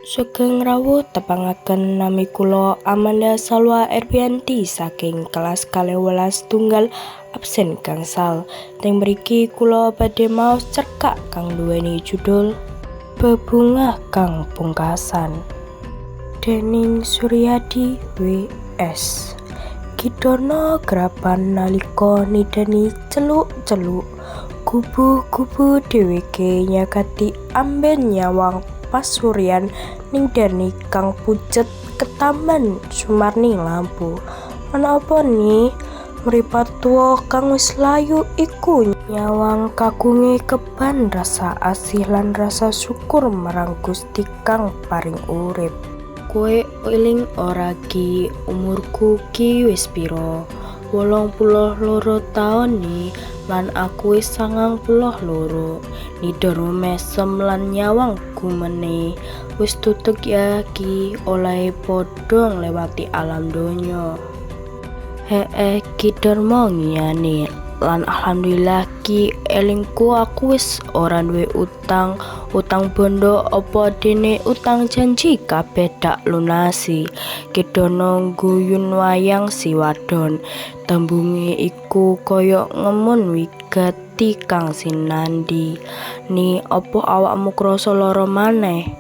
Sugeng rawuh tepangaken, nami kula Amanda Salwa Erbianti saking kelas 12 tunggal absen 0. Teng mriki kula badhe maos cerkak kang nduweni judul Bebungah Kang Pungkasan dening Suryadi W.S. Ki Darna grapan nalika nidani celuk-celuk gubuh-gubuh dheweke nyagati amben nyawang pasuryan ning Darni kang pucet ketamban sumarning lampu. "Ana apa, Ni?" Mripat tuwa kang wis layu iku nyawang kakunge kebak rasa asih lan rasa syukur marang Gusti kang paring urip. "Kowe eling ora, Ki, umurku ki wis pira? 82 taun, Ni, lan aku wis 92." Ni Darma mesem lan nyawang gumene. "Wis tutug ya, Ki, olehe padha nglewati alam donya." "Heeh," Ki Darma ngiyani. "Lan alhamdulillah, Ki, elingku aku wis ora duwe utang, utang bondo apa dene utang janji kabeh dak lunasi." Ki Darna ngguyu nyawang si wadon. Tembunge iku kaya ngemun wigati kang sinandi. "Ni, apa awakmu krasa lara maneh?"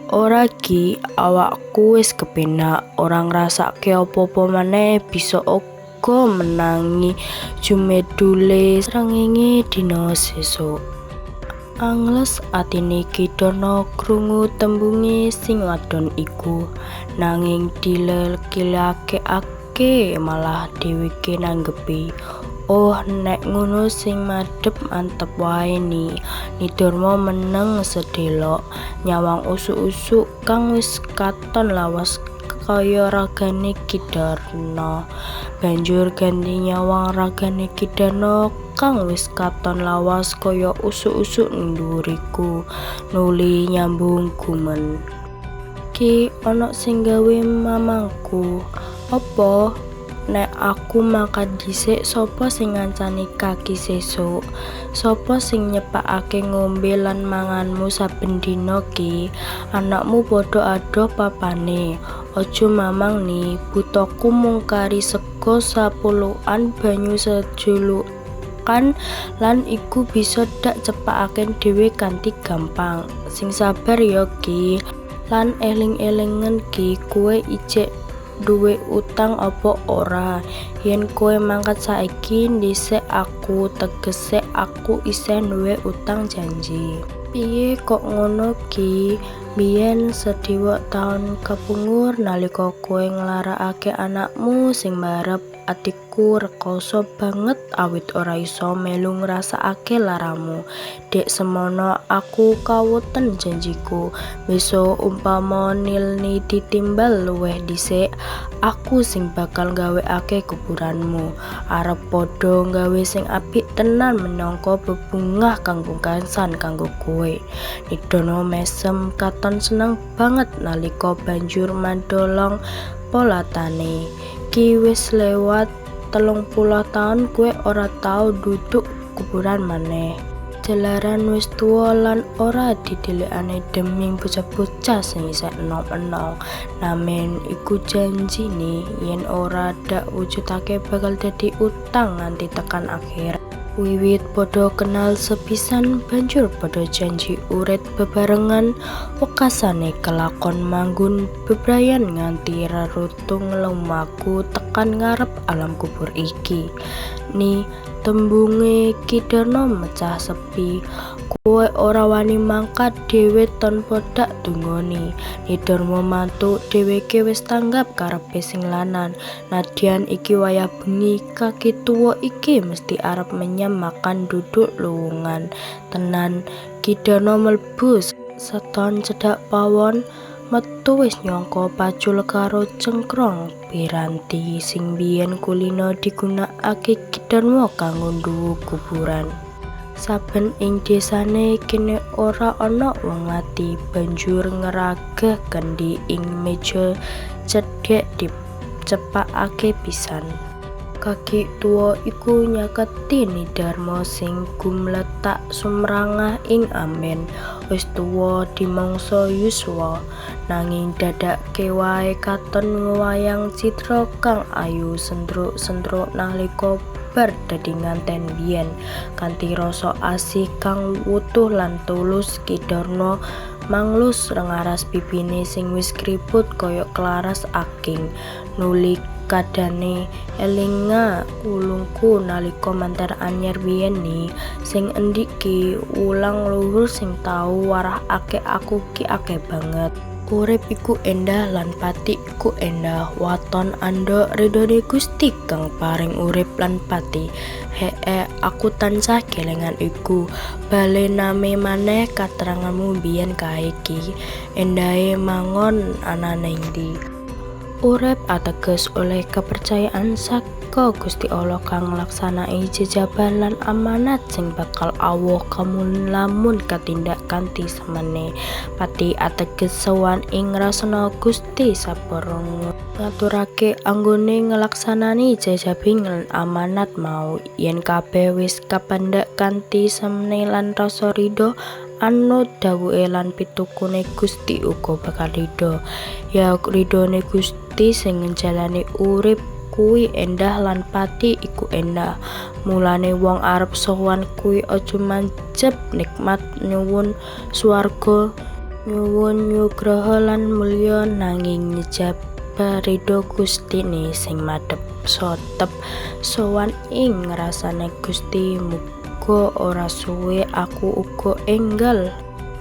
"Ora, Ki, awakku wis kepenak, ora ngrasake apa-apa maneh, bisa uga menangi jumedhule srengenge dina sesuk." Angles atine Ki Darna krungu tembunge sing wadon iku, nanging dilekilakake malah dheweke nanggepi. "Oh, nek ngono sing madhep antep wae, Ni." Ni Darma meneng sedelok, nyawang usuk-usuk kang wis katon lawas kaya ragane Ki Darna. Banjur ganti nyawang ragane Ki Darna kang wis katon lawas kaya usuk-usuk ning dhuwur iku, nuli nyambung gumen. "Ki, ana sing gawe mamangku." "Apa?" "Nek aku mangkat dhisik, sapa sing ngancani kaki sesuk? Sapa sing nyepakake ngombe lan manganmu saben dina, Ki? Anakmu padha adoh papane. Aja mamang, Ni, butuhku mung kari sega sapulukan, banyu sejulukan lan iku bisa dak cepakake dhewe kanthi gampang. Sing sabar ya, Ki. Lan eling-elingen, Ki, kowe ijek duwe utang apa ora? Yen kowe mangkat saiki ndhisik aku, tegese aku isih duwe utang janji." "Piye kok ngono, Ki?" "Biyen sedhewek taun kapungkur nalika kowe nglarakake anakmu sing mbarep, atiku rekoso banget awit ora iso melu ngrasakake laramu. Dek semono aku kawuten janjiku, besok umpama Nilni ditimbal luwih dhisik, aku sing bakal gawekake kuburanmu. Arep padha gawe sing apik tenan minangka bebungah kang pungkasan kanggo kowe." Ni Darma mesem katon seneng banget nalika banjur mandolong polatane. "Ki, wis lewat 30 taun kowe ora tau nduduk kuburan maneh. Jalaran wis tuwa lan ora didelikane deming bocah-bocah sing isih enom-enom. Namen iku janji, Ni, yen ora dak wujudake bakal dadi utang nganti tekan akhirat. Wiwit padha kenal sepisan banjur padha janji urip bebarengan, wekasane kelakon manggon bebrayan nganti rerutu lumaku tekan ngarep alam kubur iki." "Ni," tembunge Ki Darna mecah sepi, "kowe ora wani mangkat dhewe tanpa dak dungoni." Ni Darma mantuk, dheweke wis tanggap karepe sing lanang. Nadyan iki wayah bengi, kaki tuwa iki mesti arep menyang makam duduk luwungan. Tenan, Ki Darna mlebu seton cedhak pawon, metu wis nyangka pacul karo cengkrong piranti sing biyen kulina digunakake Ki Darma kanggo nduwuk kuburan. Saben ing desane kene ora ana wong mati, banjur ngragah kendhi ing meja cedhek dicepakake pisan. Kaki tuwa iku nyaketi Ni Darma sing gumlethak sumrangah ing amben. Wis tuwa dimangsa yuswa, nanging dadake wae katon wewayang citra kang ayu sentruk-sentruk nalika bar dadi nganten biyen. Kanthi rasa asih kang wutuh lan tulus, Ki Darma manglus ngaras pipine sing wis kriput kaya klaras aking. Nuli kandhane, "Elinga wulungku nalika manten anyar biyen, Ni?" "Sing endi, Ki?" "Wulang luhur sing tau warahake aku ki akeh banget. Urip iku endah lan pati iku endah. Waton andhok ridhone Gusti kang paring urip lan pati." "He'eh, aku tansah kelingan iku. Balename maneh katranganmu biyen kae, Ki. Endahe manggon ana ngendi?" Urip ateges oleh kepercayaan saka Gusti Allah kang nglaksanakake jejabah lan amanat sing bakal awuh lamun katindak kanthi semene. Pati ateges sowan ing ngrasana Gusti saperlu ngaturake anggone nglaksanani jejabahing lan amanat mau. Yen kabeh wis kapendhak kanthi semene lan rasa ridho, anut dhawuhe lan pitukune, Gusti uga bakal ridho. Ya ridhone Gusti sing njalani urip kuwi endah lan pati iku endah. Mulane wong arep sowan kuwi aja manjep nikmat, nyuwun swarga, nyuwun nugraha lan mulya, nanging njajaba ridho Gustine sing madhep sotep sowan ing ngrasane Gusti. Muga ora suwe aku uga enggal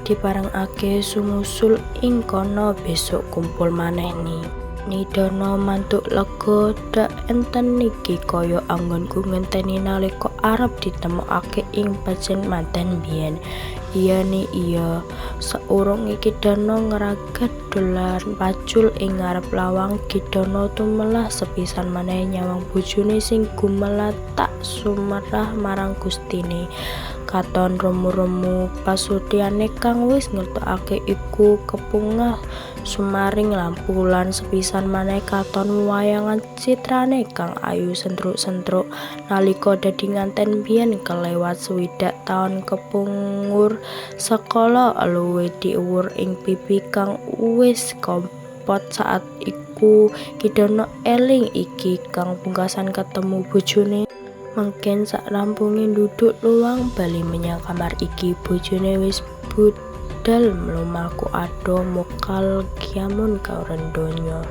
diparengake sumusul ing kono. Besok kumpul maneh, Ni. Ni Darma mantuk lega. Dak enten iki kaya anggonku ngenteni nalika arep ditemokake ing pancen manten biyen. Iya, Ni, iya. Saurunge Ki Darma ngragat dolan pacul ing ngarep lawang, Ki Darma tumelah sepisan maneh nyawang bojone sing gumlathak sumerah marang Gustine. Katon remu-remu pasutyane kang wis ngetokake iku kepungah sumaring lampu lan sepisan maneh katon wewayangan citrane kang ayu sentruk-sentruk nalika dadi nganten biyen. Kelewat 60 taun kepungkur, sekala eluhe diwur ing pipi kang wis kompot. Saat iku Ki Darma eling iki kang pungkasan ketemu bojone. Mengkin sakrampunge ndhudhuk luwang bali menyang kamar iki, bojone wis budhal lumaku adoh mokal kiamun karo donya.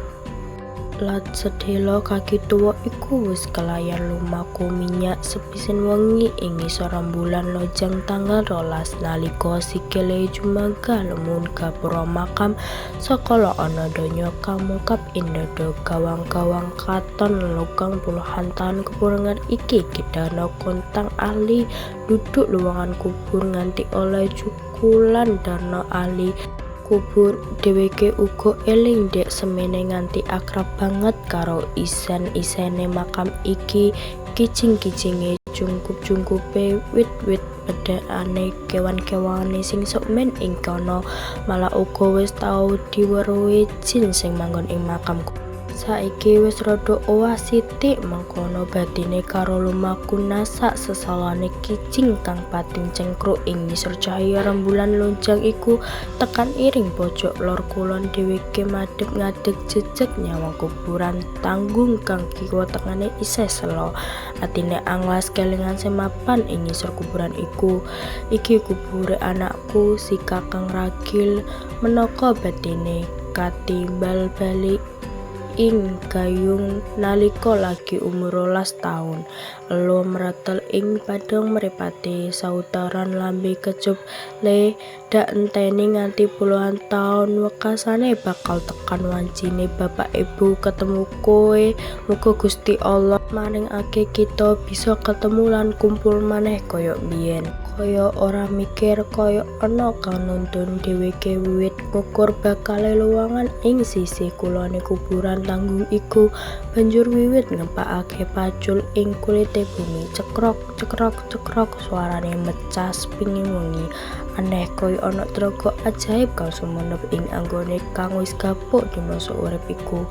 Lat sedhela kaki tuwa iku wis kelayar lumaku minyak sepisan wengi ing ngisor rembulan lonjang tanggal 12 nalika sikile jumagah lumun gapura makam. Sakala ana donya kamungkap ing dada gawang-gawang katon longgang puluhan taun kepungkur iki Ki Darma kontang ahli ndhudhuk luwangan kubur nganti oleh jukulan Darma ahli kubur. Dheweke uga eling dek semene nganti akrab banget karo isen-isene makam iki, kijing-kijinge, cungkup-cungkupe wit-wit, bedhakane kewan-kewane sing sukmen ing kono. Malah uga wis tau diweruhi jin sing manggon ing makam. Saiki wis rada owah sithik, mengkono batine karo lumaku nasak sesalane kijing kang pating cengkruk ing ngisor cahya rembulan lonjang iku. Tekan iring pojok lor kulon dheweke madhep ngadeg jejeg nyawang kuburan tanggung kang kiwa tengene isih sela. Atine anglas kelingan sing mapan ing ngisor kuburan iku. "Iki kubure anakku si Kakang Ragil," menaka batine, katimbal bali ing Gayung nalika lagi umur 12 taun. Elo mretel ing padhang mripate, sautaran lambe kecup, "Le, dak enteni nganti puluhan taun wekasane bakal tekan wancine bapak ibu ketemu kowe. Muga Gusti Allah maringake kita bisa ketemu lan kumpul maneh kaya biyen." Kaya ora mikir, kaya ana kang nuntun, dheweke wiwit ngukur bakale luwangan ing sisih kulone kuburan tanggung iku, banjur wiwit ngepakake pacul ing kulite bumi. Cekrok cekrok cekrok, suarane mecah sepinge wengi. Aneh kaya ana tenaga ajaib kang sumenep ing anggone kang wis gapuk dimangsa urip iku.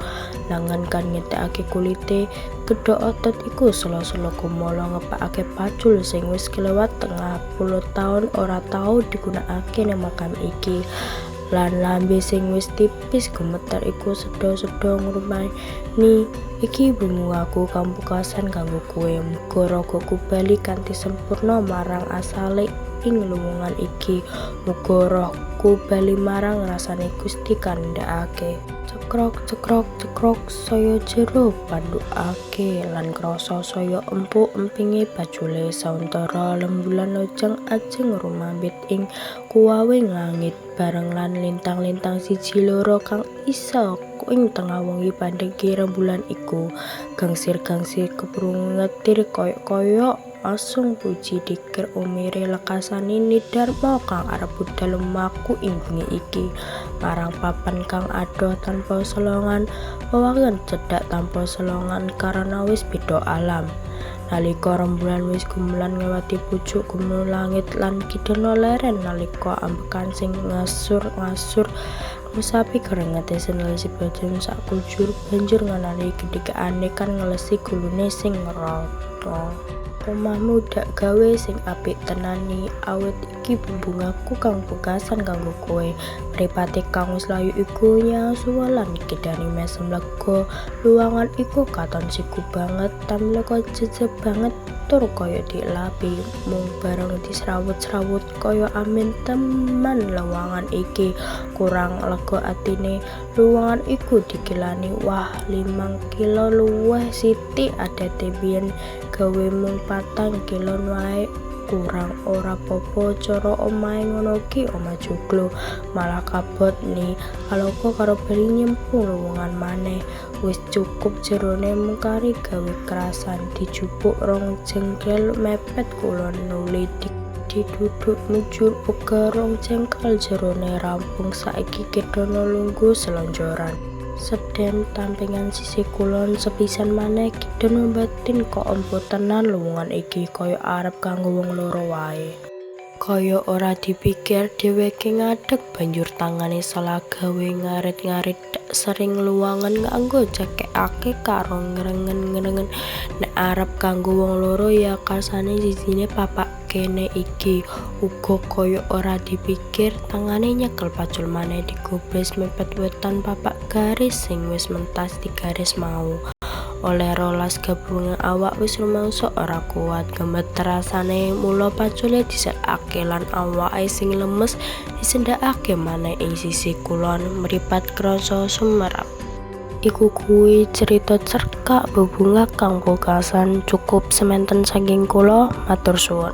Lengen kan ngentekake kulite, gedhok otot iku sela-sela kumala ngepakake pacul sing wis kelewat 30 taun ora tau digunakake ning makam iki. Lan lambe sing wis tipis gemeter iku sedha-sedha ngrumani, "Iki bebungahku kang pungkasan kanggo kowe. Muga ragaku bali kanthi sempurna marang asale ing luwungan iki. Muga rohku bali marang ngrasane Gusti kang nindakake." Cekrok cekrok cekrok, saya jero pandhukake lan krasa saya empuk empinge pacule sauntara rembulan lojang ajeng rumambit ing kuwawing langit bareng lan lintang-lintang siji loro kang isa ing tengah wengi pandhegi rembulan iku. Gangsir-gangsir keprungu ngetir koyok-koyok asung puji dikir umire lekasane Ni Darma kang arep budhal lumaku ing bengi iki marang papan kang adoh tanpa selongan, wewangen cedhak tanpa selongan karana wis beda alam. Nalika rembulan wis gumelar ngliwati pucuk gunung langit lan Kidana leren nalika ambekan sing ngasur-ngasur ngusapi keringete sendal jam sakujur banjur ngenani gendikane kan ngelesi gulune sing ngrata. "Omahmu dak gawe sing apik tenan, Ni, awit iki bebungahku kang pungkasan kanggo kowe." Mripate kang wis layu iku nyaos lan Kidani mesem lega. Luwangan iku katon siku banget, tamleka jejeg banget tur kaya dielapi. Mung bareng disrawut-srawut kaya amin temen luwangan iki. Kurang lega atine. Luwangan iku dikilani, wah, 5 kilo luwih sithik, adate biyen gawe mung 4 kilon wae kurang. "Ora popo, cara omahe ngono ki omah joglo malah kabot." Ni Aloka karo bali nyemplung luwangan maneh. Wis cukup jerone, mung kari gawe krasan. Dijupuk 2 jengkel mepet kulon nuli diduduk mujur uga 2 jengkal jerone. Rampung, saiki Kidana lungguh selonjoran. Sedhen tampingan sisih kulon. Sepisan maneh Kidana mbatin, kok empo tenan luwungan iki, kaya arep kanggo wong loro wae. Kaya ora dipikir dheweke ngadeg banjur tangane salah gawe ngarit-ngarit sering luwangan nganggo cekekake karo ngrengen-ngrengen. "Nek arep kanggo wong loro ya karsane sijine papak kene iki." Uga kaya ora dipikir tangane nyekel pacul maneh, digobres mepet wetan papak garis sing wis mentas digaris mau. Oleh 12 gabrunge awak wis rumangsa ora kuwat, gemeter rasane, mula pacule diselekake lan awake sing lemes disendhakake maneh ing sisih kulon. Mripat krasa sumerep. Iku kuwi cerita cerkak bebungah kang pungkasan. Cukup sementen saking kula, matur suwun.